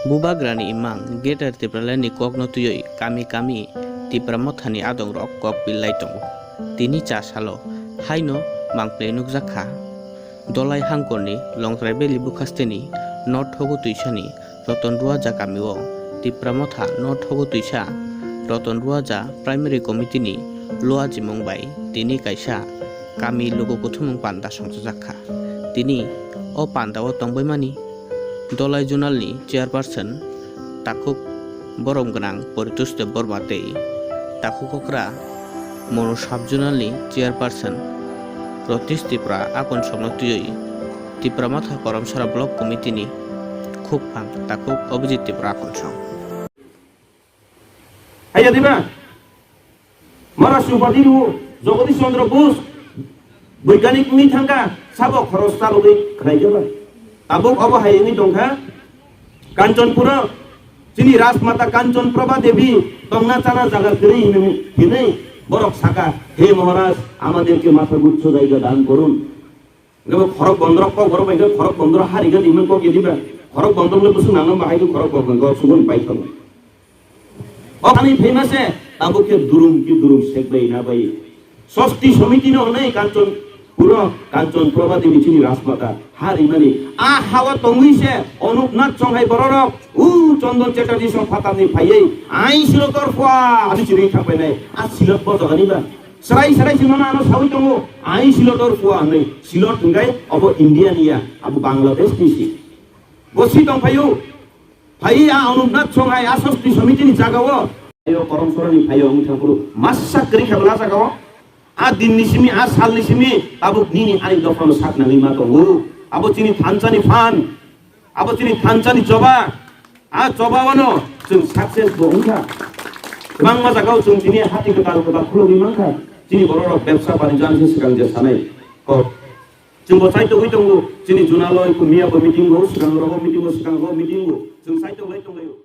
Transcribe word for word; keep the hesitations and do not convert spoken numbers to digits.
Bubagrani imang Greater Tipraland ni kokno twiwi kami kami Tipra Mothani adongrok kok pillai tongo. Tini cha salo haino mangpli nukjak kha. Dolai hangkorni Longtrai Valley bukhasteni North Hogo Twisani Roton Ruaja kamio Tipra Motha North Hogo Twisa Roton Ruaja Primary Committee ni luajimung bai tini kaisa kami luku kuthumung panda songchajak kha. Tini o pandao tongbaimani Dolai Zonal ni Chairperson takhuk borom gwnang Paritosh Debbarma tei takhuk okra Monu Sub Zonal ni Chairperson Ratish Tripura akonsongno twiwi Tipra Motha Karamsara Block Committee ni khukphang takhuk Abhijit Tripura akonsong. Haiya diba? Mara Subadi Ruo, Jagadish Chandra Bose, Boigyanik wngwi thangkha, sabo khoros chalogwi khlaijaba. Tabuk obo hai wngwi tongkha, Kanchanpuro, chini Rajmata Kanchan Prabha Devi, tongna chana jaga kwrwi hinwi, hinwi borok saka, "He Maharaj, amaderke matha guchcho jaiga dan korun." Hwnkhe bo khorok bondorok kok borok bai khe khorok bondorok harigani hwnwi kok ediba. Khorok bondorok le bwswk nangno bahai khe khorok bondorok subun paithok. O thani phaima se tabuk khe durum ki durum sekbai na bai. Sosti somiti no hwnwi Kanchan puro Kanchan Prabha Devi chini Rajmata harimani. A hawa tongwi se Anupnath Songhai bororok u Chandan Chatterjee song phatarni phaiwi ain silok tor phua ani chiri thangpainai. A silok bojagani ba. Srai srai si mano ano sawi tongo, ain silotor phua hwnwi, silot hwnkhe obo India ni ya, abo Bangladesh ni si. Bo si tong phaio, phai a Anupnath Songhai a Sosti Somiti ni jaga o. Ayo Karamsara ni phaio wng thangphuru, masa kwrwi khe bwla jaga o. A din ni simi, a sal ni simi, tabuk nini ani dopha no sak nangwi ma tongo. Abo chini thansa ni phan. Abo chini thansa ni choba, a choba wano chwng success bo wngkha. Kwbangma jagao chwng tini hati kwtal kwtal khulogwi mankha. Chini bororok bebsa banijyo ani se swkang je sanai kok. Chwng bo chaitogwi tongo, chini Junaloi, Kumiya bo meeting o, swkang rogo meeting o, swkang rogo meeting o. Chwng chaitoglai tonglaio.